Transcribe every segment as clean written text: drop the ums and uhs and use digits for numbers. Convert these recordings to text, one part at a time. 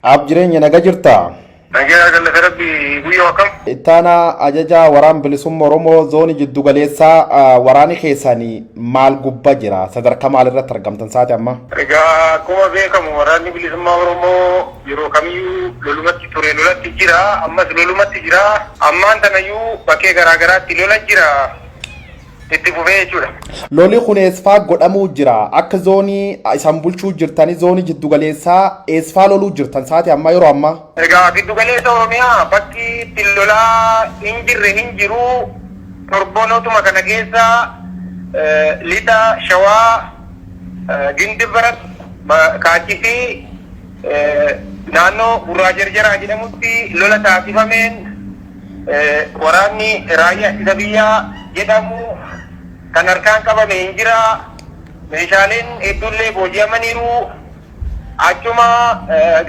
Ab Jireenya, naga jirtaa? Nagaa galata Rabbi, guyyoo akkam? Ittaanaa ajajaa Waraan Bilisummaa Oromoo zoonii jiddugaleessaa, waraani keessanii maal gubbaa jira? Sadarkaa maalirratti argamtan saati amma? Egaa akkuma beekamu Waraanni Bilisummaa Oromoo yeroo kamiyyuu lolumatti ture, lolatti jira, ammas lolumatti jira. Ammaan tanayyuu bakkee garaa garaatti lola jira. Itti fufee jechuudha. Loli kun eesfaa godhamuu jira? Akka zoonii isan bulchuu jirtanii, zoonii jiddugaleessaa, eesfaa loluu jirtan saati ammaa, yeroo ammaa? Egaa giddugaleessa Oromiyaa bakki itti lolaa hin jirre hin jiru. Torboonotuma kana keessa Lixa Shawaa, Gindibbarat, Kaachisii, naannoo Gurraa Jarjaraa jedhamutti lola taasifameen waraanni raayyaa ittisa biyyaa jedhamu kan harkaan qabame hin jira. Meeshaaleen hedduullee booji'amaniiru. Achuma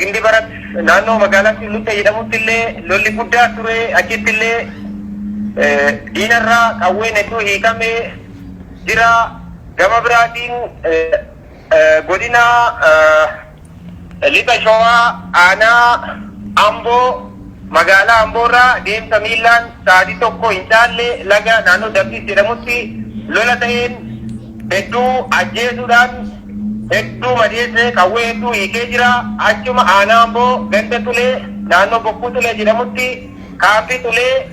Gindibarat naannoo magaalaa Culluqta jedhamutti illee lolli guddaa ture. Achitti illee diinarraa qawween hedduu hiikamee jira. Gama biraatiin godina Lixa Shawaa, aanaa Amboo, magaalaa Amboorraa deemsa miillaan sa'aatii 1 hin caalle, laga naannoo Dabbiis jedhamutti lola ta'een hedduu ajjeesuudhaan hedduu madeessee qawwee hedduu hiikee jira. Achuma aanaa Amboo ganda Tulee, naannoo Bokkuu Tulee jedhamutti kaampii Tulee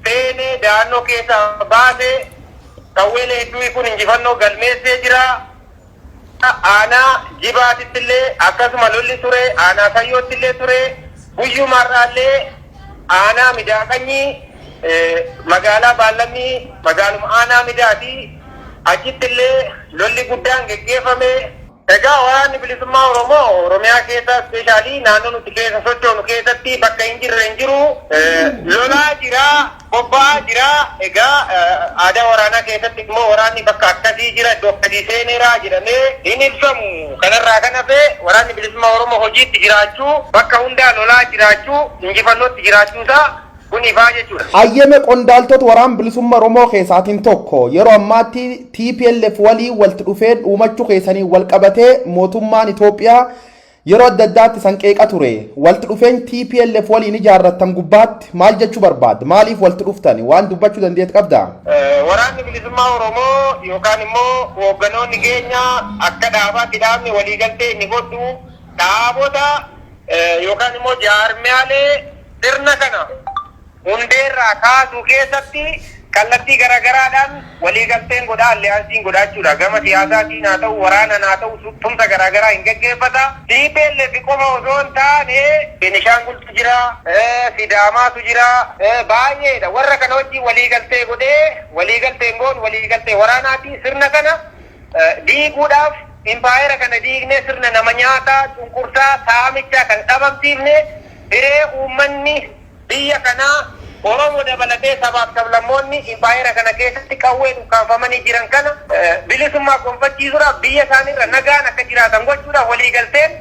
seenee da'annoo keessaa baasee qawweelee hedduu hiikuun injifannoo galmeessee jira. Aanaa Jibaatitti illee akkasuma lolli ture, aanaa Sayyootti illee ture, guyyuma har'aallee aanaa Midaaqanyii, magaalaa Baallammii, magaaluma aanaa Midaati, achitti illee lolli guddaan geggeeffame. Egaa Waraanni Bilisummaa Oromoo Oromiyaa keessa, especially naannoo nuti keessa sochoonu keessatti, bakka hin jirre hin jiru. Lolaa jira, bobba'aa jira. Egaa aadaa waraanaa keessatti immoo waraanni bakka akkasii jira, iddoo akkasii seeneera jedhamee hin ibsamu. Kanarraa kan hafe Waraanni Bilisummaa Oromoo hojiitti jiraachuu, bakka hundaa lolaa jiraachuu, injifannootti jiraachuusaa kun ifaa jechuudha. Hayyame, qondaaltota Waraan Bilisummaa Oromoo keessaatiin tokko yeroo ammaatti TPLF walii walitti dhufeen uumachuu keessanii wal qabatee mootummaan Itoophiyaa yeroo adda addaatti san qeeqa ture. Walitti dhufeen TPLF waliin ijaarrattan gubbaatti maal jechuu barbaadda? Maaliif walitti dhuftani? Waan dubbachuu dandeettu qabdaa? Waraanni Bilisummaa Oromoo yookaan immoo hoogganoonni keenya akka dhaabaatti dhaabni waliigaltee inni godhu dhaabota yookaan immoo jaarmiyaalee sirna kana hundeerraa kaasuu keessatti kallattii garaagaraadhaan waliigalteen godhaa, allianceiin godhaa jechuudha. Gama siyaasaatiin haa ta'u, waraanaan haa ta'u, tumsa garaagaraa hin geggeeffata. TPLF qofa osoo hin taane Benishaangultu jira, Sidaamaatu jira, baay'eedha. Warra kana wajjin waliigaltee godhee, waliigalteen goon waliigaltee waraanaati sirna kana diiguudhaaf, impaayera kana diignee sirna nama nyaataa, cunqursaa, saamichaa kan dhabamsiifne, hiree uummanni biyya kanaa Oromoo dabalatee sabaaf sablammoonni impaayera kana keessatti qawween ukkaanfamanii jiran kana bilisummaa gonfachiisuudhaaf, biyya isaaniirra nagaan akka jiraatan gochuudhaaf waliigalteen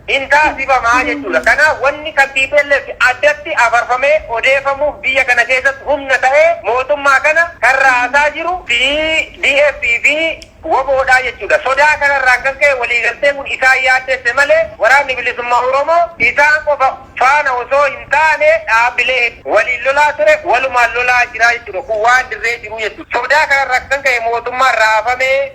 hin taasifamaa jechuudha. Kanaaf wanni kan TPLF addatti afarfamee odeeffamuuf biyya kana keessatti humna ta'ee mootummaa kana kan raasaa jiru TDF fi WBOdhaa jechuudha. Sodaa kanarraan kan ka'e waliigalteen kun isaan yaaddesse malee Waraanni Bilisummaa Oromoo isaan qofa faana osoo hin taane dhaabbilee waliin lolaa ture, walumaan lolaa jira jechuudha. Kun waan dirree jiru jechuudha. Sodaa kanarraan kan ka'e mootummaan raafamee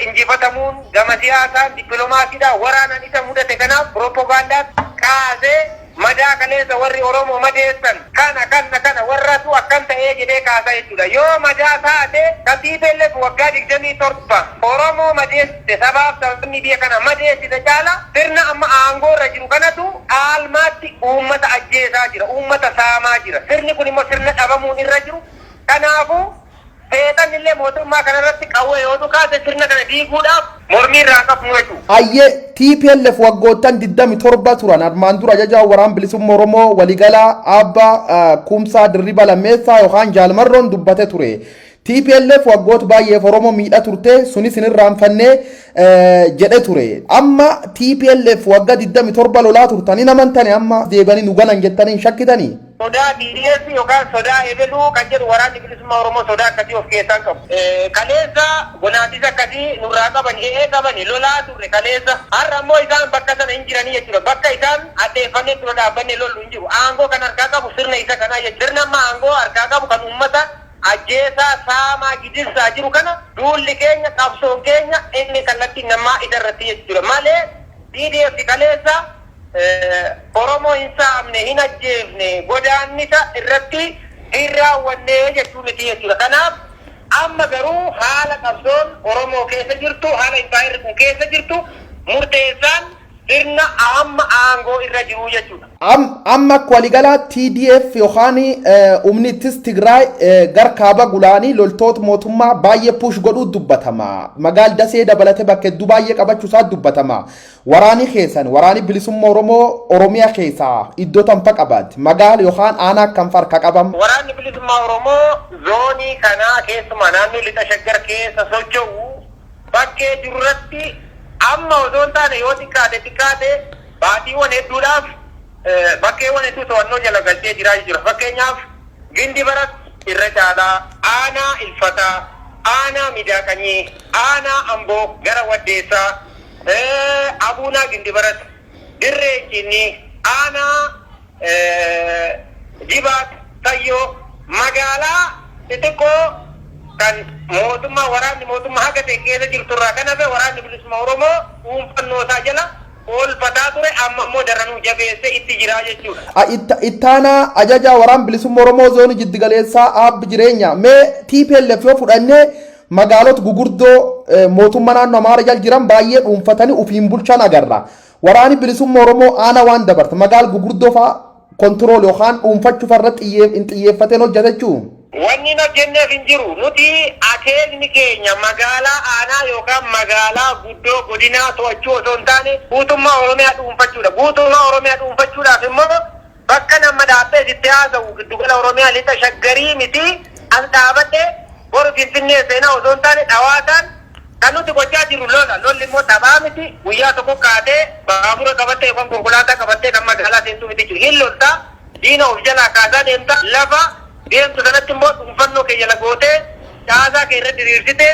injifatamuun gama siyaasaan, dippiloomaasiidhaan, waraanaan isa mudate kanaaf pirooppogaandaa kaasee madaa kaleessa warri Oromoo madeessan kana kana kana warratu akkam ta'ee jedhee kaasaa jechuudha. Yoo madaa taate kan TPLF waggaa 27 Oromoo madeessite, sabaaf sabni biyya kana madeessite caala sirna amma aangoo irra jiru kanatu caalmaatti uummata ajjeesaa jira, uummata saamaa jira. Sirni kun immoo sirna dhabamuun irra jiru. Kanaafuu seexanni illee mootummaa kanarratti qawwee yoo dhukaase sirna kana diiguudhaaf mormii irraa qabnu jechuudha. Hayyee, TPLF waggoottan 27 turan. Armaan dura ajajaa Waraan Bilisummaa Oromoo waliigalaa Abbaa Kumsaa Dirriba Lammeessaa yookaan Jaalmarroon dubbate ture. TPLF waggoota baay'eef Oromoo miidha turte, sunis hin irraanfannee jedhe ture. Amma TPLF waggaa 27 lolaa turtan hin amantani, amma deebanii nu ganan jettanii hin shakkitanii? Sodaa TDF yookaan sodaa ebeluu kan jedhu Waraanni Bilisummaa Oromoo sodaa akkasii of keessaa hin qabu. Kaleessa gonaannisa. Gaaddisa akkasii nurraa qabani, e'ee qabani, lolaa turre kaleessa. Har'a immoo isaan bakka sana hin jiranii jechuudha. Bakka isaan addeeffannee dura dhaabbannee lollu hin jiru. Aangoo kan harkaa qabu sirna isa kanaa jechuudha. Sirna amma aangoo harkaa qabu kan uummata ajjeesaa, saamaa, gidirsaa jiru kana duulli keenya, qabsoon keenya inni kallattiin namaa isa irratti jechuudha. Malee TDF kaleessa Oromoo hin saamne, hin ajjeefne, godaannisa irratti hin raawwanne jechuu miti jechuudha. Kanaaf amma garuu haala qabsoon Oromoo keessa jirtu, haala impaayerri kun keessa jirtu murteessaan sirna amma aangoo irra jiru jechuudha. Amma akka waliigalaa TDF yookaan humni ittis Tigraay gar kaaba gulaanii loltoota mootummaa baay'ee push godhuu dubbatama. Magaal Dasee dabalatee bakka hedduu baay'ee qabachuu isaa dubbatama. Waraanni keessan, waraanni bilisummaa Oromoo, Oromiyaa keessaa iddoo tanfa qabaati? Magaal yookaan aanaa akkam farka qabam? Waraanni bilisummaa Oromoo zoonii kanaa, keessumaa naannoo Lixa Shaggar keessa socho'u, bakkee jirurratti amma osoo hin taane yoo xiqqaate xiqqaate baatiiwwan hedduudhaaf bakkeewwan hedduu to'annoo jala galchee jiraa jechuudha. Fakkeenyaaf Gindi Barat irra caalaa, aanaa Ilfataa, aanaa Midaaqanyii, aanaa Amboo gara Waddeessaa, Abuunaa Gindi Barat, Dirree Incinnii, aanaa Jibaat, Sayyoo, magaalaa xixiqqoo kan mootummaa waraanni mootummaa haga ta'e keessa jirturraa kan hafe waraanni bilisummaa Oromoo dhuunfannoo isaa jala oolfataa ture, amma immoo daranuu jabeessee itti jira jechuudha. Ittaanaa ajajaa waraan bilisummaa Oromoo zoonii jiddugaleessaa Aabbi Jireenya, mee TPLF yoo fudhannee magaalota gugurdoo mootummaa naannoo Amaaraa jala jiran baay'ee dhuunfatanii ofiin bulchan agarra. Waraanni bilisummaa Oromoo aanaa waan dabarte magaala gugurdoo fa'aa control yookaan dhuunfachuu irratti hin xiyyeeffateen hojjeta jechuun. Wanni hin hojjenneef hin jiru. Nuti akeekni keenya magaalaa aanaa yookaan magaalaa guddoo godinaa to'achuu osoo hin taane guutummaa Oromiyaa dhuunfachuudha. Guutummaa Oromiyaa dhuunfachuudhaaf immoo bakka nama dhaabbee sitti haasa'u giddugala Oromiyaa Lixa Shaggarii miti, as dhaabadhe boru Finfinnee seenaa osoo hin taane dhawaataan kan nuti gochaa jirru lola. Lolli immoo taphaa miti. Guyyaa tokko kaatee baabura qabattee yookaan konkolaataa qabattee kan magaalaa seentuu miti jechuudha. Hin loltaa, diina of jalaa kaasaa deemta, lafa deemtu sanatti immoo dhuunfannoo kee jala gootee, caasaa kee irra diriirsitee,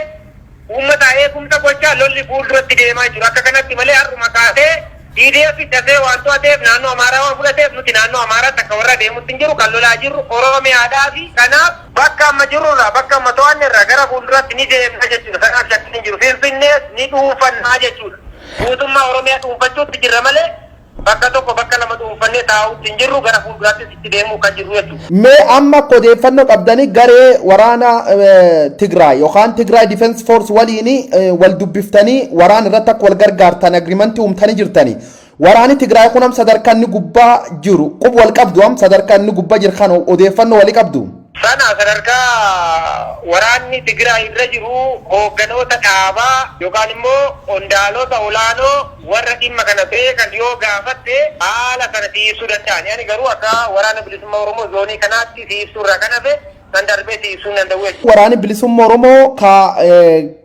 uummata eegumsa gochaa lolli fuulduratti deemaa jiru. Akka kanatti malee har'uma kaatee TDF dafee waan to'ateef, naannoo Amaaraa waan fudhateef, nuti naannoo Amaaraatti akka warra deemutti hin jiru. Kan lolaa jirru Oromiyaadhaa fi kanaaf bakka amma jirrurraa, bakka amma to'anne irraa gara fuulduratti ni deemna jechuudha. Kanaaf shakkiin hin jiru. Finfinnees ni dhuunfannaa jechuudha. Guutummaa Oromiyaa dhuunfachuutti jirra malee bakka tokko, bakka lama dhuunfannee taa'uutti hin jirru, gara fuulduraattis itti deemuu kan jirru jechuudha. Mee amma akka odeeffannoo qabdanii garee waraana Tigraay yookaan Tigraay Defense Force waliin wal dubbiftanii waraana irratti akka wal gargaartan agreement uumtanii jirtanii. Waraanni Tigraay kun am sadarkaa inni gubbaa jiru qub wal qabdu, am sadarkaa inni gubbaa jiru kan odeeffannoo walii qabdu? Sana sadarkaa waraanni Tigraay irra jiru hoogganoota dhaabaa yookaan immoo qondaalota olaanoo warra dhimma kana beekan yoo gaafatte haala kana si ibsuu danda'an. Ani garuu akka waraana bilisummaa Oromoo zoonii kanaatti si ibsuu irraa kan hafe kan darbee si ibsuu hin danda'u jechuudha. Waraanni bilisummaa Oromoo ka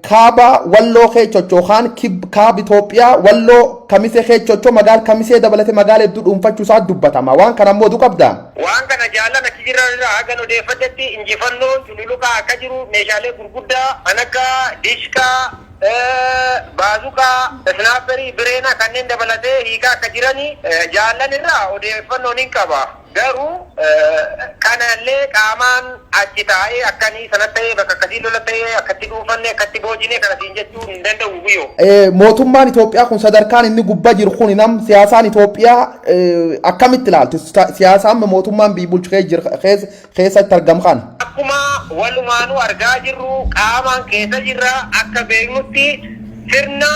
kaaba Walloo keessa yookaan kaaba Itoophiyaa Walloo Kamisee keessa magaala Kamisee dabalatee magaala hedduu dhuunfachuu isaa dubbatama. Waan kana immoo oduu qabdaa? Waan kana jaallan achi jiran irraa hagan odeeffadhetti injifannoon cululuqaa akka jiru, meeshaalee gurguddaa kan akka dishkaa, baazuqaa, sniperii, bireenaa kanneen dabalatee hiikaa akka jirani jaallan irraa odeeffannoon hin qaba. Garuu kanallee qaamaan achi taa'ee akkanii sana ta'ee, bakka akkasii lola ta'ee, akkatti dhuunfanne, akkatti boojine kana siin jechuu hin danda'u guyyoo. Mootummaan Itoophiyaa kun sadarkaan inni gubbaa jiru kun nam siyaasaan Itoophiyaa akkamitti ilaaltu? Siyaasaan mootummaan biyya bulchu keessatti argamu kana. Akkuma walumaanuu argaa jirru, qaamaan keessa jirra, akka beeknutti sirna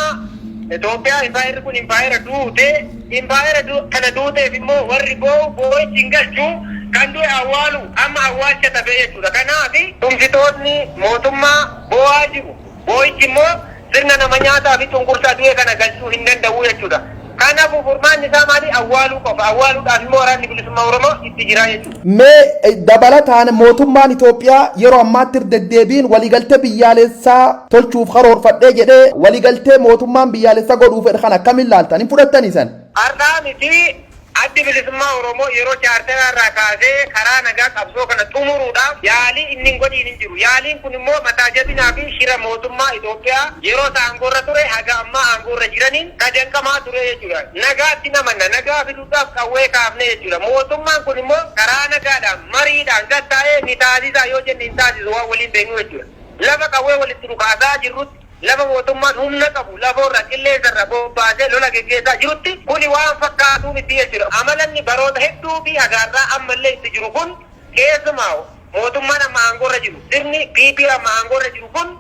Itoophiyaa impaayerri kun impaayera duute. Impaayera kana duuteef immoo warri boo'u boo'ichi hin galchu, kan du'e awwaalu amma awwaalcha tafee jechuudha. Kanaaf tumsitoonni mootummaa boo'aa jiru. Boo'ichi immoo sirna nama nyaataa fi cunqursaa du'e kana galchuu hin danda'u jechuudha. Kanaafuu furmaanni isaa maali? Awwaaluu qofa. Awwaaluudhaaf immoo waraanni bilisummaa Oromoo itti jira jechuudha. Mee dabalataan mootummaan Itoophiyaa yeroo ammaatti deddeebiin waliigaltee biyyaalessaa tolchuuf karoorfadhee jedhee, waliigaltee mootummaan biyyaalessaa godhuu fedhe kana akkamiin ilaaltan? Hin fudhattanii san? Har'aa miti. Addi Bilisummaa Oromoo yeroo chaarteraa irraa kaasee karaa nagaa qabsoo kana xumuruudhaaf yaalii inni hin godhiin hin jiru. Yaaliin kun immoo mataa jabinaa fi shira mootummaa Itoophiyaa yeroo isa aangoorra ture haga ammaa aangoorra jiraniin ka danqamaa ture jechuudha. Nagaatti namanna, nagaa fiduudhaaf qawwee kaafne jechuudha. Mootummaan kun immoo karaa nagaadhaan, mariidhaan gad taa'ee ni taasisaa yoo jenne hin taasisu, waan waliin beeknu jechuudha. Lafa qawwee walitti dhukaasaa jirrutti, lafa mootummaan humna qabu lafoorra qilleensarra bobbaasee lola geggeessaa jirutti, kuni waan fakkaatuu miti jechuudha. Amalanni baroota hedduu fi hagaarraa ammallee itti jiru kun, keessumaa mootummaan amma aangoorra jiru, sirni PP amma aangoorra jiru kun,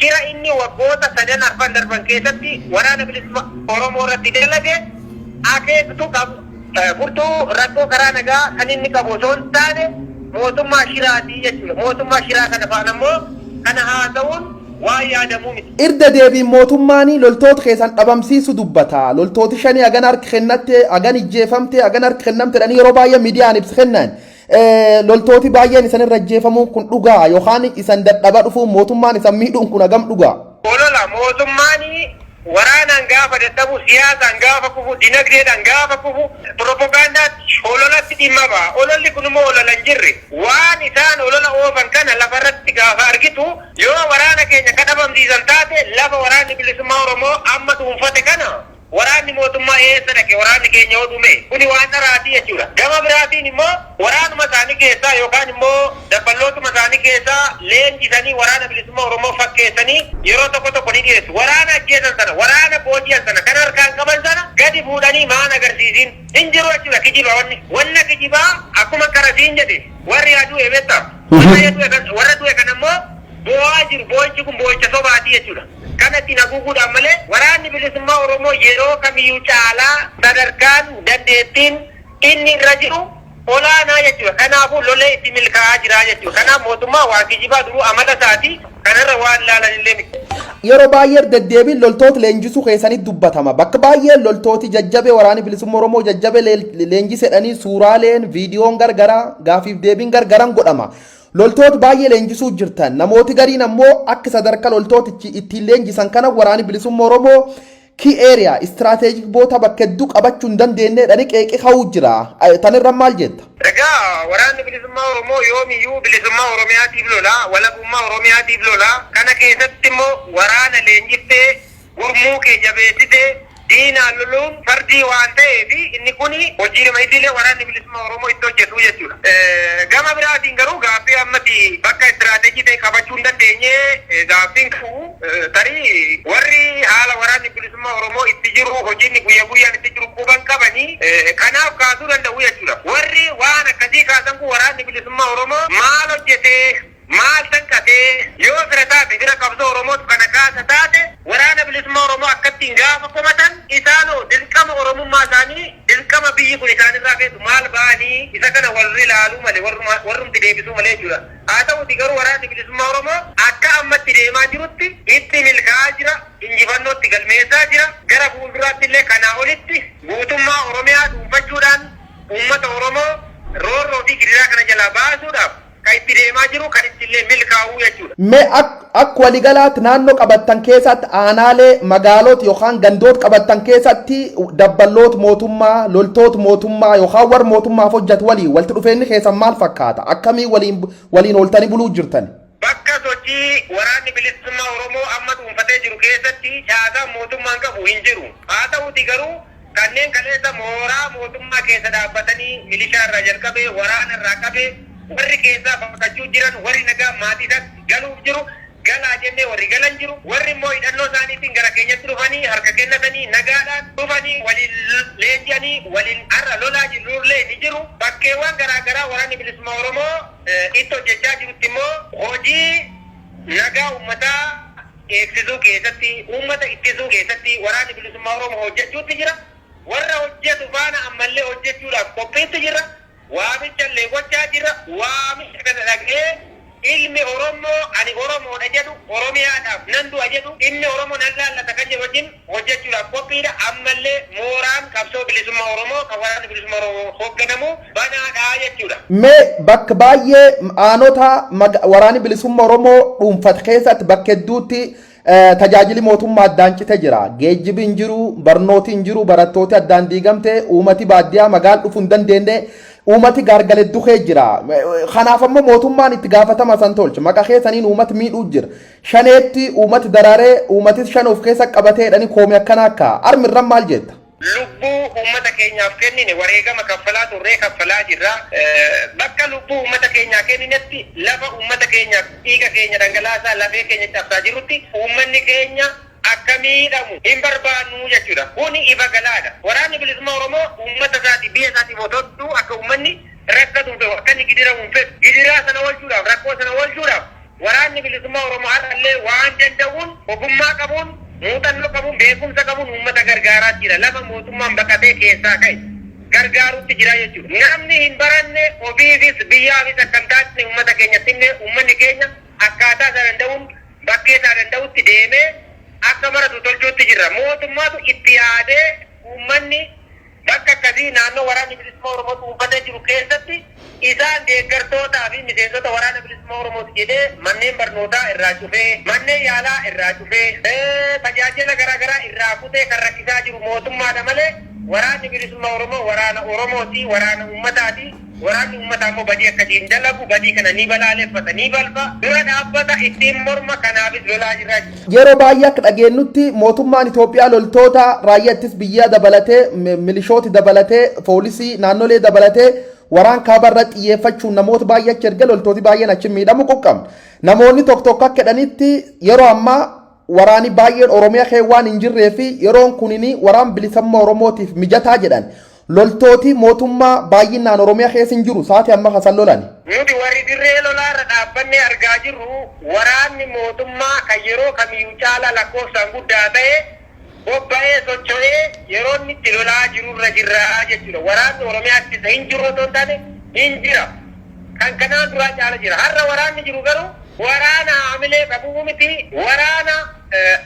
shira inni waggoota sadan arfan darban keessatti Waraana Bilisummaa Oromoo irratti dalage akeektuu qabu, furtuu rakkoo karaa nagaa kan inni qabu osoo hin taane mootummaa shiraatii jechuudha. Mootummaa shiraa kana faana immoo kana haasa'uun waan yaadamuu miti. Irda deebiin mootummaan loltoota keessan dhabamsiisu dubbata. Loltooti shanii hagan harka kennatte, hagan ijjeefamte, hagan harka kennamte jedhanii yeroo baay'ee miidiyaan ibsa kennan. Loltooti baay'een isan irra ajjeefamuun kun dhugaa yookaan isan dadhaba dhufuun, mootummaan isan miidhuun kun hagam dhugaa? Olola. Mootummaan waraanaan gaafa dadhabu, siyaasaan gaafa kufu, dinagdeedhaan gaafa kufu, piropogaandaatti, ololatti dhimma ba'a. Ololli kun immoo olola hin jirre. Waan isaan olola oofan kana lafarratti gaafa argitu, yoo waraana keenya ka dhabamsiisan taate, lafa Waraanni Bilisummaa Oromoo amma dhuunfate kana waraanni mootummaa eessa dhaqe waraanni keenya yoo dhume? Kuni waan dharaatii jechuudha. Gama biraatiin immoo waraanuma isaanii keessaa yookaan immoo dabballootuma isaanii keessaa leenjisanii Waraana Bilisummaa Oromoo fakkeessanii yeroo tokko tokko ni dhiyeessu. Waraana ajjeesan sana, waraana booji'an sana, kan harkaan qaban sana gadi fuudhanii maan agarsiisin? Hin jiru jechuudha. Kijiba wanni. Wanna kijibaa akkuma karasiin jedhe, warri haa du'e beektaa? Warra du'e kana immoo boo'aa jiru. Boo'ichi kun boo'icha sobaatii jechuudha. Kana ittiin haguuguudhaan malee, Waraanni Bilisummaa Oromoo yeroo kamiyyuu caalaa sadarkaan dandeettiin inni irra jiru olaanaa jechuudha. Kanaafuu lolee itti milkaa'aa jira jechuudha. Kanaaf mootummaa waan kijibaa duruu amala isaati, kanarra waan laalan illee miti. Yeroo baay'ee deddeebiin loltoota leenjisuu keessanitti dubbatama. Bakka baay'ee loltooti jajjabee, Waraanni Bilisummaa Oromoo jajjabee leenjisedhanii suuraaleen, viidiyoon gargaraa, gaafiif deebiin gargaran godhama. Loltoota baay'ee leenjisuu jirtan. Namooti gariin ammoo akka sadarkaa loltootichi ittiin leenjisan kana Waraanni Bilisummaa Oromoo key area strategic boota bakka hedduu qabachuu hin dandeenye jedhanii qeeqee ka'uu jira. Tanirra maal jetta? Egaa Waraanni Bilisummaa Oromoo yoomiyyuu bilisummaa Oromiyaatiif lola, walabummaa Oromiyaatiif lola. Kana keessatti immoo waraana leenjiftee, gurmuu kee jabeessitee diinaan loluun fardii waan ta'eef, inni kun hojiidhuma idilee Waraanni Bilisummaa Oromoo itti hojjetu jechuudha. Gama biraatiin garuu gaaffii ammati bakka istiraateejii ta'e qabachuu hin dandeenye gaaffiin qabu, tarii warri haala Waraanni Bilisummaa Oromoo itti jiru, hojiin guyyaa guyyaan itti jiru quban qabanii kanaaf kaasuu danda'u jechuudha. Warri waan akkasii kaasan kun Waraanni Bilisummaa Oromoo maal hojjetee, maal tanqatee, yoo fira taate, fira qabsoo Oromootu kana kaasa taate, Waraana Bilisummaa Oromoo akkattiin gaafa komatan isaanoo dirqama Oromummaa isaanii, dirqama biyyi kun isaanirraa feetu maal ba'anii? Isa kana warri ilaaluu malee, warrumti deebisuu malee jechuudha. Haa ta'uti garuu Waraanni Bilisummaa Oromoo akka ammatti deemaa jirutti itti milkaa'aa jira, injifannootti galmeessaa jira. Gara fuulduraatti illee kanaa olitti guutummaa Oromiyaa dhuunfachuudhaan uummata Oromoo roorroo fi gidiraa kana jalaa baasuudhaaf kan itti deemaa jiru, kan itti illee milkaa'uu jechuudha. Mee akka waliigalaatti naannoo qabattan keessatti, aanaalee, magaalota yookaan gandoota qabattan keessatti, dabballoota mootummaa, loltoota mootummaa yookaan warra mootummaaf hojjetu waliin walitti dhufeenyi keessan maal fakkaata? Akkamii waliin ooltanii buluu jirtan? Bakka sochii Waraanni Bilisummaa Oromoo amma dhuunfatee jiru keessatti caasaan mootummaan qabu hin jiru. Haa ta'uti garuu kanneen kaleessa mooraa mootummaa keessa dhaabbatanii milishaa irraa jalqabee, waraana irraa qabee, warri keessaa baqachuu jiran, warri nagaa maatii isaatti galuuf jiru, galaa jennee warri galan jiru, warri immoo hidhannoo isaaniitiin gara keenyatti dhufanii harka kennatanii nagaadhaan dhufanii waliin leenji'anii waliin har'a lolaa jirrullee ni jiru. Bakkeewwan garaa garaa Waraanni Bilisummaa Oromoo itti hojjechaa jirutti immoo hojii nagaa uummataa eegsisuu keessatti, uummata ittisuu keessatti Waraanni Bilisummaa Oromoo hojjechuutti jira. Warra hojjetu faana ammallee hojjechuudhaaf qophiitti jira. Waamicha illee gochaa jira. Waamicha kana dhaga'ee ilmi Oromoo ani Oromoodha jedhu, Oromiyaadhaaf nan du'a jedhu, inni Oromoo nan laallata kan jedhu wajjin hojjechuudhaaf qophiidha. Ammallee mooraan qabsoo bilisummaa Oromoo kan Waraanni Bilisummaa Oromoo hoogganamu banaadha jechuudha. Mee bakka baay'ee aanota Waraanni Bilisummaa Oromoo dhuunfate keessatti bakka hedduutti Tajaajili mootummaa addaan cite jira. Geejjibi hin jiru, barnooti hin jiru, barattooti addaan diigamte, uummati baadiyyaa magaal dhufuu hin dandeenye, uummati gaargale dukee jira. Kanaaf ammoo mootummaan itti gaafatama san tolche. Maqa keessaniin uummati miidhuu jira. Shaneetti uummati daraaree, uummatis shan of keessa qabatee jedhanii koomii akkana akka. Armirran maal jetta? Lubbuu uummata keenyaaf kennine, wareegama kaffalaa turree, kaffalaa jirra. Bakka lubbuu uummata keenyaa kenninetti, lafa uummata keenyaaf dhiiga keenya dhangalaasaa, lafee keenya cabsaa jirrutti uummanni keenya akka miidhamu hin barbaannu jechuudha. Kuni ifa galaadha. Waraanni Bilisummaa Oromoo uummata isaatiif, biyya isaatiif otoo akka uummanni rakkatu hin fedhu, akka inni gidiramu hin fedhu. Gidiraa sana oolchuudhaaf, rakkoo sana oolchuudhaaf Waraanni Bilisummaa Oromoo har'allee waan danda'uun, ogummaa qabuun, muuxannoo qabuun, beekumsa qabuun uummata gargaaraa jira. Lafa mootummaan baqatee keessaa ka'e gargaaruutti jira jechuudha. Namni hin baranne ofiifis biyyaafis akka hin taane uummata keenyatti himne, uummanni keenya akkaataa isaa danda'uun, bakkee isaa danda'utti deemee akka baratu tolchuutti jirra. Mootummaatu itti yaadee uummanni bakka akkasii naannoo Waraanni Bilisummaa Oromoo dhuunfatee jiru keessatti isaan deeggartootaa fi miseensota Waraana Bilisummaa Oromooti jedhee manneen barnootaa irraa cufee, manneen yaalaa irraa cufee, tajaajila garaagaraa irraa kutee kan rakkisaa jiru mootummaadha malee Waraanni Bilisummaa Oromoo waraana Oromooti, waraana uummataati. Waraanni uummataa immoo badii akkasii hin dalagu, badii kana ni balaaleffata, ni balfa, dura dhaabbata, ittiin morma, kanaafis lolaa jirra. Yeroo baay'ee akka dhageenyutti mootummaan Itoophiyaa loltoota raayyaa ittis biyyaa dabalatee, milishooti dabalatee, poolisii naannolee dabalatee waraan kaaba irra xiyyeeffachuun namoota baay'ee achi erga loltooti baay'een achi miidhamu quqqabna. Namoonni tokko tokko akka jedhanitti yeroo ammaa waraani baay'een Oromiyaa kee waan hin jirree fi yeroon kunini waraan bilisummaa Oromootiif mijataa jedhan. Loltooti mootummaa baay'inaan Oromiyaa keessa hin jiru sa'aatii amma kasan lolan. Nuti warri dirree lolaa irra dhaabbannee argaa jirru waraanni mootummaa kan yeroo kamiyyuu caalaa lakkoofsaan guddaa ta'e bobba'ee socho'ee yeroo inni itti lolaa jirurra jirra jechuudha. Waraanni Oromiyaa keessa hin jiru otoo hin taane hin jira. Kan kanaan duraa caala jira. Har'a waraanni jiru garuu waraana haamilee qabuu miti. Waraana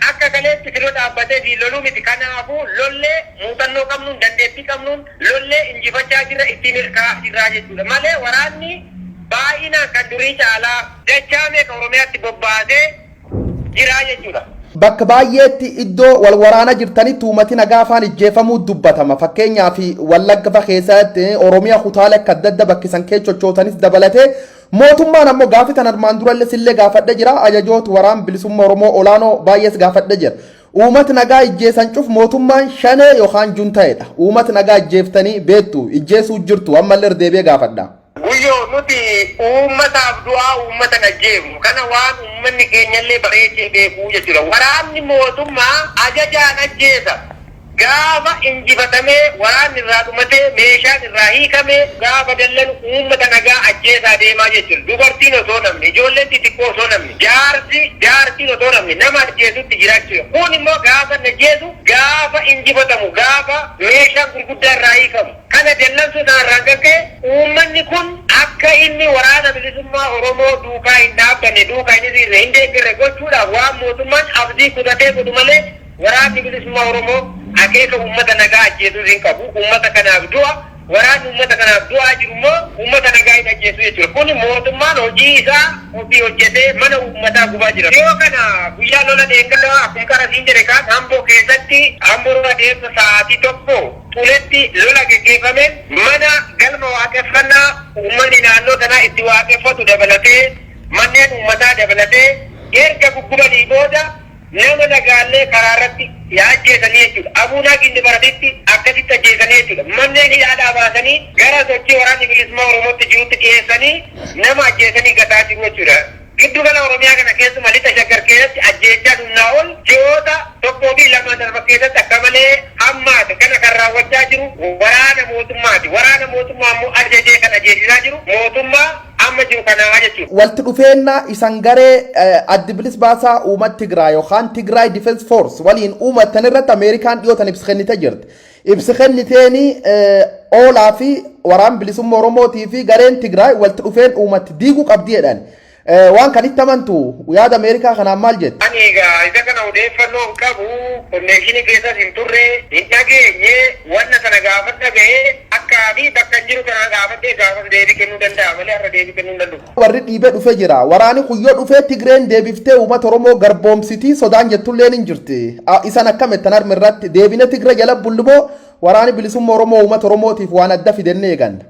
akka kaleetti filoo dhaabbatee fi loluu miti. Kanaafuu lollee muuxannoo qabnuun, dandeettii qabnuun lollee injifachaa jirra, ittiin milkaa'aa jirra jechuudha. Malee waraanni baay'inaan kan durii caalaa dachaa meeqa Oromiyaatti bobbaasee jira jechuudha. Bakka baay'eetti iddoo wal waraana jirtanitti uummati nagaa afaan ijjeefamuu dubbatama. Fakkeenyaaf Wallagga fa keessatti, Oromiyaa kutaalee akka adda adda bakkisan kee chochootanis dabalatee, mootummaan ammoo gaafii tan armaan durallee sillee gaafadhe jira. Ajajoota waraan bilisummaa Oromoo olaanoo baay'ees gaafadhe jira. Uummati nagaa ijjeesan cuf mootummaan shanee yookaan junta'edha. Uummati nagaa ijjeeftanii beektu, ijjeesuu jirtu, ammallee deebi'ee gaafadha. Guyyoo, nuti uummataaf du'aa, uummata ajjeefnu kana waan uummanni keenyallee bareechee beekuu jechuudha. Waraanni mootummaa ajajaan ajjeesa. Gaafa injifatamee, waraanni irraa dhumatee, meeshaan irraa hiikamee, gaafa dallanu uummata nagaa ajjeesaa deemaa jechuudha. Dubartiin osoo namni, ijoolleen xixiqqoo osoo namni, jaarsi jaartiin osoo namni nama ajjeesutti jira jechuudha. Kun immoo gaafa inni ajjeesu, gaafa injifatamu, gaafa meeshaan gurguddaa irraa hiikamu. Kana dallansuu sanarraan kan ka'e uummanni kun akka inni Waraana Bilisummaa Oromoo duukaa hin dhaabbanne, duukaa hin hiriirre, hin deeggarre gochuudhaaf waan mootummaan abdii kutatee godhu malee Waraanni Bilisummaa Oromoo akeeka uummata nagaa ajjeesuus hin qabu. Uummata kanaaf du'a. Waraanni uummata kanaaf du'aa jiru immoo uummata nagaa hin ajjeesu jechuudha. Kun mootummaan hojii isaa ofii hojjetee mana uummataa gubaa jira. Yoo kana guyyaa lola dheengaddaa akkuma qara siin jedhe kaan Amboo keessatti, Amboo adeemsa sa'aatii 1 xuletti lola geggeeffameen mana galma waaqeffannaa uummanni naannoo sanaa itti waaqeffatu dabalatee, manneen uummataa dabalatee erga guggubanii booda nama nagaallee karaa irratti ajjeesanii jechuudha. Abuunaa Gindibaratitti akkasitti ajjeesanii jechuudha. Manneen hidhaadhaa baasanii gara sochii Waraanni Bilisummaa Oromootti jirutti dhiyeessanii nama ajjeesanii gataa jiru jechuudha. Giddu gala Oromiyaa kana, keessuma lixa Shaggar keessatti ajjeechaan humnaa ol ji'oota 1 fi 2 darban keessatti akka malee hammaate. Kana kan raawwachaa jiru waraana mootummaati. Waraana mootummaa immoo ajajee kan ajjeesisaa jiru mootummaa amma jiru kanaa jechuudha. Walitti dhufeenya isan garee Addi Bilis Baasaa Uummata Tigraay yookaan Tigraay Defense Force waliin uummatan irratti Ameerikaan dhiyootan ibsa kennite jirti. Ibsi kenniteeni oolaa fi waraan bilisummaa Oromootii fi gareen Tigraay walitti dhufeen uummatti diiguu qabdi jedhan. Waan kan itti amantu yaada Ameerikaa kanaan maal jette? Ani egaa isa kana odeeffannoo hin qabu, connection keessas hin turre, hin dhageenye. Wanna sana gaafa dhaga'ee akkaa fi bakka hin jiru kana gaafadhee gaafas deebii kennuu danda'a malee har'a deebii kennuu hin danda'u. Warri dhiibee dhufee jira. Waraanni kun yoo dhufee Tigreen deebiftee uummata Oromoo garboomsitii sodaan jettulleen hin jirti. Isan akkamittan harmi irratti deebine Tigree jala bullumoo waraanni bilisummaa Oromoo uummata Oromootiif waan adda fidennee eeganna?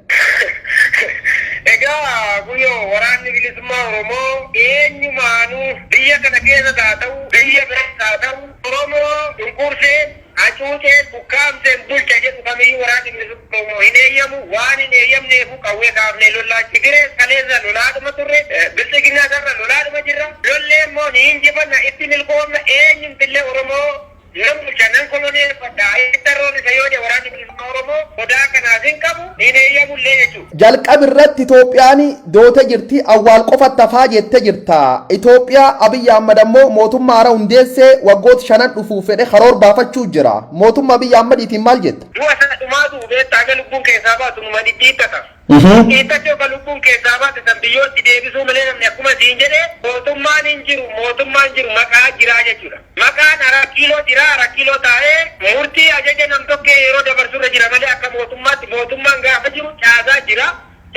Egaa Guyyoo, waraanni bilisummaa Oromoo eenyumaanuu biyya kana keessa haa ta'u, biyya biras haa ta'u, Oromoo cunqurseen, hacuuceen, ukkaamseen bulcha jedhu kamiyyuu waraanni bilisummaa Oromoo hin eeyyamu. Waan hin eeyyamneefu qawwee kaafnee lollaa. Tigirees kaleessa lolaadhuma turre, bilxiginnaa sarra lolaadhuma jirra. Lollee immoo ni injifanna, itti milkoomna. Eenyumtillee Oromoo nan bulcha, nan koloneeffadha, itti roorrisa yoo jedhe waraanni bilisummaa Oromoo sodaa kanaaf hin qabu, hin eeyyamullee jechuudha. Jalqaba irratti Itoophiyaan doote jirti, awwaal qofatti hafaa jettee jirta. Itoophiyaa Abiyyi Ahmad ammoo mootummaa haaraa hundeessee waggoota 5 dhufuuf fedhe karoor baafachuu jira. Mootummaa Abiyyi Ahmadiitiin maal jetta? Du'a sana dhumaatu beektaa, haga lubbuun keessaa baatu numa dhidhiittata. Dhidhiittachuu akka lubbuun keessaa baate san biyyootti deebisuu malee namni akkuma siin jedhe mootummaan hin jiru, mootummaan jiru maqaa jiraa jechuudha. Maqaan Arat Kiiloo jira, Arat Kiiloo taa'ee murtii ajaja nam-tokkee yeroo dabarsurra jira malee akka mootummaatti mootummaan gaafa jiru caasaa jira.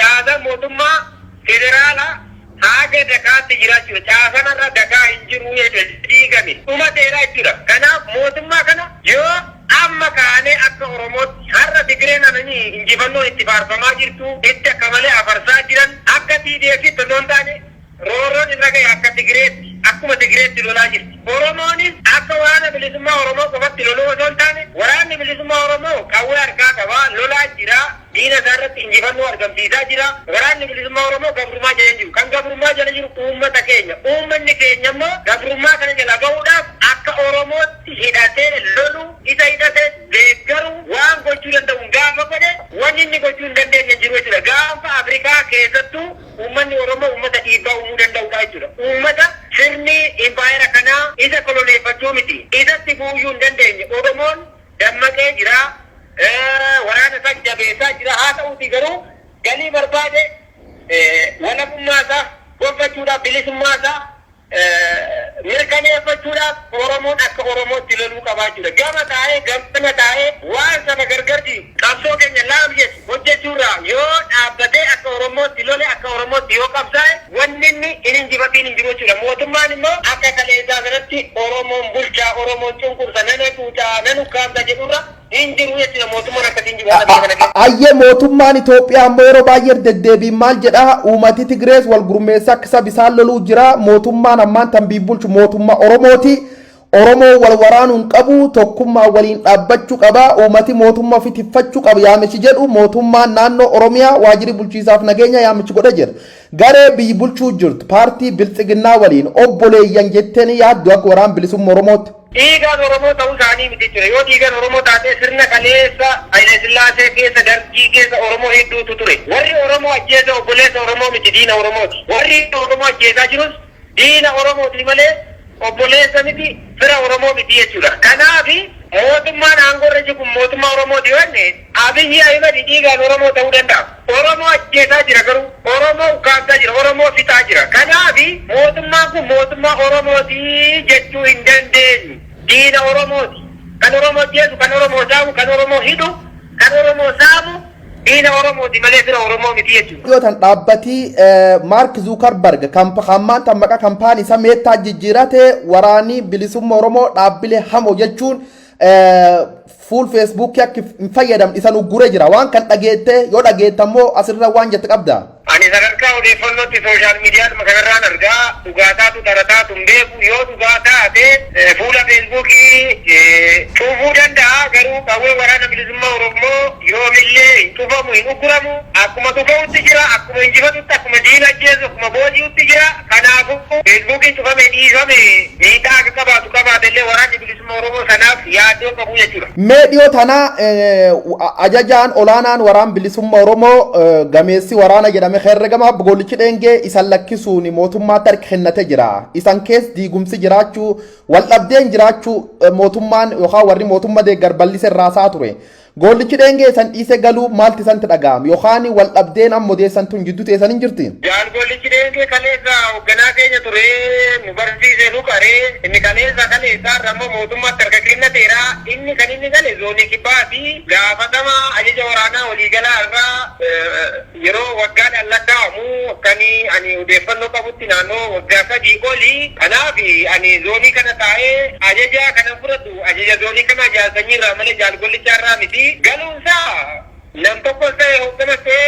Caasaan mootummaa federaala haga dakaatti jira jechuudha. Caasaan har'a dakaa hin jiru jechuudha. Diigame dhumateera jechuudha. Kanaaf mootummaa kana yoo amma kaanee akka Oromootti har'a Tigireen ananii injifannoon itti faarfamaa jirtu, itti akka malee afarsaa jiran, akka TDF osoo hin taane roorroon irra gahe akka Tigireetti, akkuma Tigireetti lolaa jirti. Oromoonis akka waraana bilisummaa Oromoo qofatti loluu osoo hin taane, waraanni bilisummaa Oromoo qawwee harkaa qaba, lolaa jira, diina isaa irratti injifannoo argamsiisaa jira. Waraanni bilisummaa Oromoo gabrummaa jala hin jiru. Kan gabrummaa jala jiru uummata keenya. Uummanni keenya immoo gabrummaa kana jala bahuudhaaf akka Oromootti hidhatee lolu, isa hidhate deeggaru, waan gochuu danda'u gaafa godhe wanni inni gochuu hin dandeenye hin jiru jechuudha. Gaafa Afrikaa keessattuu uummanni Oromoo uummata dhiibbaa uumuu danda'udha jechuudha. Uummata sirni impaayera kanaa isa koloneeffachuu miti, isatti bu'uyyuu hin dandeenye. Oromoon dammaqee jira. Waraana isaa jabeessaa jira. Haa ta'uuti garuu galii barbaade walabummaa isaa gonfachuudhaaf, bilisummaa isaa mirkaneeffachuudhaaf Oromoon akka Oromootti loluu qabaa jechuudha. Gama taa'ee gamana taa'ee waan saba gargar diigu, qabsoo keenya laamsessu hojjechuurraa yoo dhaabbatee akka Oromootti lole, akka Oromootti yoo qabsaa'e, wanni inni hin injifatiin hin jiru jechuudha. Mootummaan immoo akka kaleessaa sanatti Oromoon bulchaa, Oromoon cunqursa, nan hacuucaa, nan ukkaamsa jedhurra hin jiru jechuudha. Mootummaan akkasiin jiru haala biyya kana keessa. Ayyee, mootummaan Itoophiyaa ammoo yeroo baay'ee deddeebiin maal jedhaa? Uummati Tigirees wal gurmeessa akka saba isaan loluu jira. Mootummaan ammaan tan biyya bulchu mootummaa Oromooti. Oromoo wal waraanuu hin qabu, tokkummaa waliin dhaabbachuu qaba, uummati mootummaa ofii tiffachuu qaba yaamichi jedhu mootummaan naannoo Oromiyaa waajjirri bulchiisaaf nageenya yaamichi godhe jira. Garee biyyi bulchuu jirtu paartii Biltsiginnaa waliin obboleeyyan jettanii yaaddu akka waraan bilisummaa Oromootti? Dhiigaan Oromoo ta'uu isaanii miti jechuudha. Yoo dhiigaan Oromoo taatee sirna kaleessa Haile Sillaasee keessa, Dargii keessa Oromoo hedduutu ture. Warri Oromoo ajjeesa obboleessa Oromoo miti, diina Oromooti. Warri Oromoo ajjeesaa jirus diina Oromooti malee obboleessa miti, fira Oromoo miti jechuudha. Kanaaf mootummaan aangoo irra jiru kun mootummaa Oromooti yoo jenne, Abiyyi Ahimad dhiigaan Oromoo ta'uu danda'a. Oromoo ajjeesaa jira garuu, Oromoo ukkaamsaa jira, Oromoo fixaa jira. Kanaaf mootummaan kun mootummaa Oromooti jechuu hin dandeenyu. Diina Oromooti. Kan Oromoo ajjeesu, kan Oromoo saamu, kan Oromoo hidhu, kan Oromoo saamu diina Oromooti malee fira Oromoo miti jechuudha. Yoo tan dhaabbatii Maark Zuukarbarg hammaan tan maqaa kampaanii isa Meettaa jijjiirate waraanii bilisummaa Oromoo dhaabbilee hamoo jechuun fuul Feesbuukii akka hin fayyadamne isan ugguree jira. Waan kan dhageette, yoo dhageette ammoo asirra waan jette qabda. Ani sadarkaa odeeffannootti social miidiyaadhuma kanarraan argaa, dhugaa taatu dharataatu hin beeku. Yoo dhugaa taate fuula Feesbuukii cufuu danda'a, garuu qawwee waraana bilisummaa Oromoo yoomillee hin cufamu, hin ugguramu. Akkuma dhufa'utti jira, akkuma injifatutti, akkuma diina ajjeesu, akkuma booji'utti jira. Kanaafuu Feesbuukiin cufame dhiifame miidhaa akka qabaatu qabaate illee waraanni bilisummaa Oromoo sanaaf yaaddoo qabu jechuudha. Mee dhiyoo tana ajajaan olaanaan waraan bilisummaa Oromoo gameessi waraana jedhame herregama Goolichi Dheengee isan lakkisuun mootummaatti harka kennate jira. Isan keessa diigumsi jiraachuu, wal dhabdeen jiraachuu mootummaan yookaan warri mootummaa deeggar bal'ise irraasaa ture. Goollichi Dheengee isan dhiise galuu maalti isanti dhaga'am yookaan wal dhabdeen amma odeessan tun jidduu teessan hin jirti? Jaal Goollichi Dheengee kaleessa hoogganaa keenya ture, nu barsiise, nu qaree. Inni kaleessa kaleessa irra immoo mootummaatti harka kennateera. Inni kan inni gale zoonii kibbaa fi gaafatama ajaja waraanaa waliigalaa irraa yeroo waggaadhaan lakkaa'amu, kan ani odeeffannoo qabutti naannoo waggaa 3 oli. Kanaaf ani zoonii kana taa'ee ajaja kanan fudhatu ajaja zoonii kanaa Jaal Sanyii irraa malee Jaal Gollichaa irraa miti. Galuunsaa nam tokkos ta'e hoogganas ta'e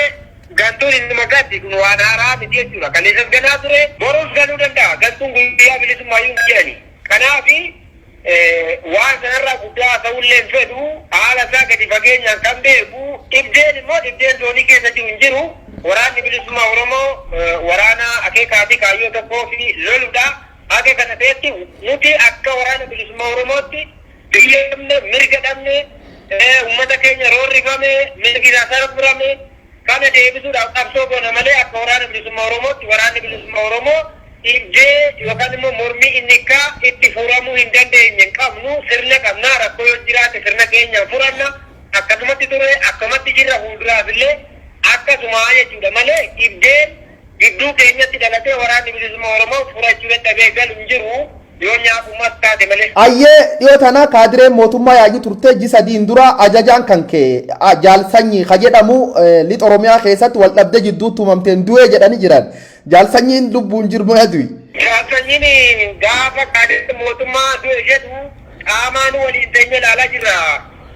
gantuun inni makaatti kun waan haaraa miti jechuudha. Kaleessas ganaa ture, borus ganuu danda'a. Gantuun guyyaa bilisummaayyuu hin jedhani. Kanaaf waan sanarraa guddaa ta'ullee hin fedhu, haala isaa gadi fageenyaan kan beeku. Dhibdeen immoo dhibdeen zoonii keessa jiru hin jiru. Waraanni Bilisummaa Oromoo waraana akeekaa fi kaayyoo tokkoo fi loludha. Akka kana ta'etti nuti akka Waraana Bilisummaa Oromootti biyya dhabne, mirga dhabne, uummata keenya roorrifame, mirgi isaa sarbame kana deebisuudhaaf qabsoo goona malee, akka Waraana Bilisummaa Oromootti Waraanni Bilisummaa Oromoo dhibdee yookaan immoo mormii inni akka itti furamuu hin dandeenye hin qabnu. Sirna qabna. Rakkoo yoo jiraate sirna keenyaan furanna. Akkasumatti ture, akkamatti jirra, fuulduraaf illee akkasuma jechuudha malee dhibdeen gidduu keenyatti dhalatee Waraanni Bilisummaa Oromoo furachuu dadhabee galu hin jiru, yoo nyaapummaas taate malee. Ayyee, dhiyoo tana kaadireen mootummaa yaayyuu turte ji 3n dura ajajaan kan kee Jaal Sanyii ka jedhamu lixa Oromiyaa keessatti wal dhabdee jidduutti uumamteen du'ee jedhanii jiran. Jaal Sanyiin lubbuun jiru moo du'i? Jaal Sanyiin gaafa kaadireen mootummaa du'e jedhu qaamaan waliin teenyee ilaalaa jirra.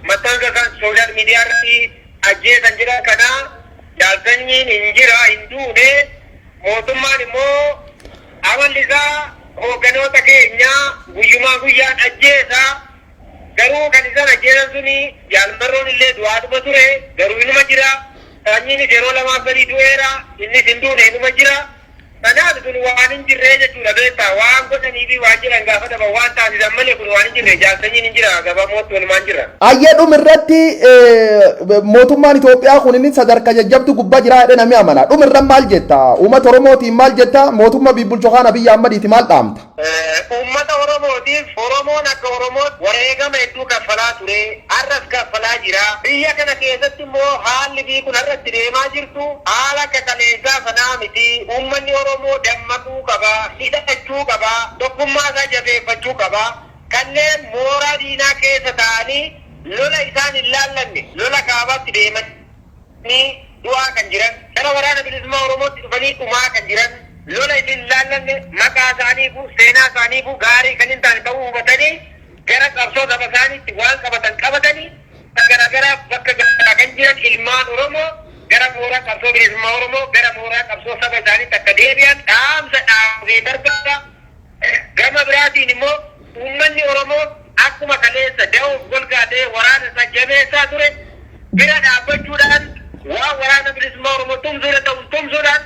Maxxansa kan social media irratti ajjeesan jedhan kana. Jaal Sanyiin hin jira, hin duune. Mootummaan immoo amalli isaa hoogganoota keenya guyyumaa guyyaan ajjeesa. Garuu kan isaan ajjeesan suni Jaal Marroon illee du'aadhuma ture, garuu inuma jira. Sanyiinis yeroo lamaaf sadii du'eera, innis hin duune, inuma jira. Kanaaf kun waan hin jirree jechuudha, beektaa. Waan godhanii fi waan jedhan gaafa dhaban waan taasisan malee kun waan hin jirre. Jaal Sanyiin hin jira, gabaabumatti walumaan jira. Ayyee, dhum irratti mootummaan Itoophiyaa kun inni sadarkaa jajjabdu gubbaa jira jedhee namni amana. Dhum irra maal jetta? Uummata Oromootiin maal jetta? Mootummaa bibbulchoo kaan Abiyyi Ahmadiiti maal dhaamta? Uummata Oromootiif, Oromoon akka Oromootti wareegama hedduu kaffalaa ture, har'as kaffalaa jira. Biyya kana keessatti immoo haalli biyyi kun har'a itti deemaa jirtu haala akka kaleessaa sanaa miti. Uummanni Oromoo dammaquu qaba, hidhachuu qaba, tokkummaa isaa jabeeffachuu qaba. Kanneen mooraa diinaa keessa taa'anii lola isaan hin laallanne, lola kaabaatti deemanii du'aa kan jiran, gara Waraana Bilisummaa Oromootti dhufanii dhumaa kan jiran, lola isin hin laallanne, maqaa isaaniifuu seenaa isaaniifuu gaarii kan hin taane ta'uu hubatanii gara qabsoo saba isaaniitti waan qabatan qabatanii garaagaraa bakka garaa kan jiran ilmaan Oromoo gara mooraa qabsoo bilisummaa Oromoo, gara mooraa qabsoo saba isaaniitti akka deebi'an dhaamsa dhaamsee barbaada. Gama biraatiin immoo uummanni Oromoo akkuma kaleessa da'oof golgaa ta'ee waraana isaa jabeessaa ture bira dhaabbachuudhaan, waan Waraana Bilisummaa Oromoo tumsuudha ta'u tumsuudhaan,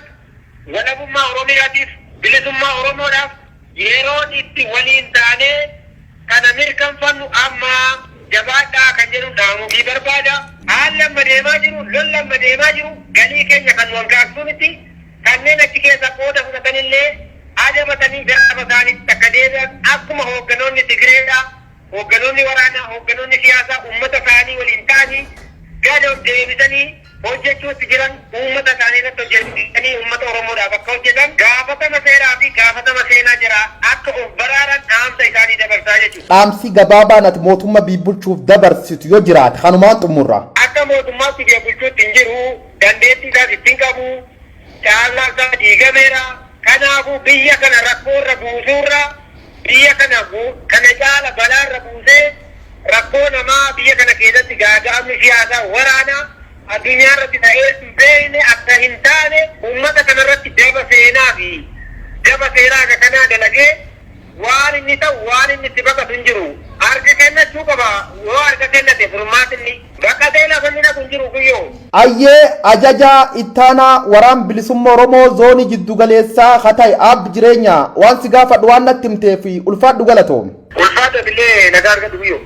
walabummaa Oromiyaatiif, bilisummaa Oromoodhaaf yeroon itti waliin taanee kana mirkanfannu amma, jabaadhaa kan jedhu dhaamuufii barbaada. Haalli amma deemaa jiru, lolli amma deemaa jiru galii keenya kan nu hanqaaqsuu miti. Kanneen achi keessa qooda fudhatanillee adabatanii gara saba isaaniitti akka deebi'an, akkuma hoogganoonni Tigireedha, hoogganoonni waraanaa, hoogganoonni siyaasaa uummata isaanii waliin ta'anii gad of deebisanii hojjechuutti jiran, uummata isaanii irratti hojjetanii uummata Oromoodhaaf akka hojjetan, gaafatama seeraa fi gaafatama seenaa jira akka of baraaran dhaamsa isaanii dabarsaa jechuudha. Dhaamsi gabaabaan ati mootummaa biyya bulchuuf dabarsitu yoo jiraate kanumaan xumurra. Akka mootummaatti biyya bulchuutti hin jiru, dandeettii isaas ittiin qabu, caallaan isaa diigameera. Kanaafuu biyya kana rakkoorra buusuurra, biyya kana kana caala balaarra buusee, rakkoo namaa biyya kana keessatti gaaga'amni siyaasaa waraanaa addunyaa irratti ta'ee hin beekne akka hin taane, uummata kanarratti daba seenaa fi daba seeraa akka kanaa dalagee waan inni ta'u, waan inni itti baqatu hin jiru. Harka kennachuu qaba. Yoo harka kennate furmaatinni baqatee lafa inni dhaqu hin jiru, Guyyoo. Ayyee, ajajaa ittaanaa Waraan Bilisummaa Oromoo zoonii jiddugaleessaa Hatay Aab Jireenya, waan si gaafadhu waan natti himteef ulfaadhu, galatoom. Ulfaata billee, nagaa argadhu, Guyyoo.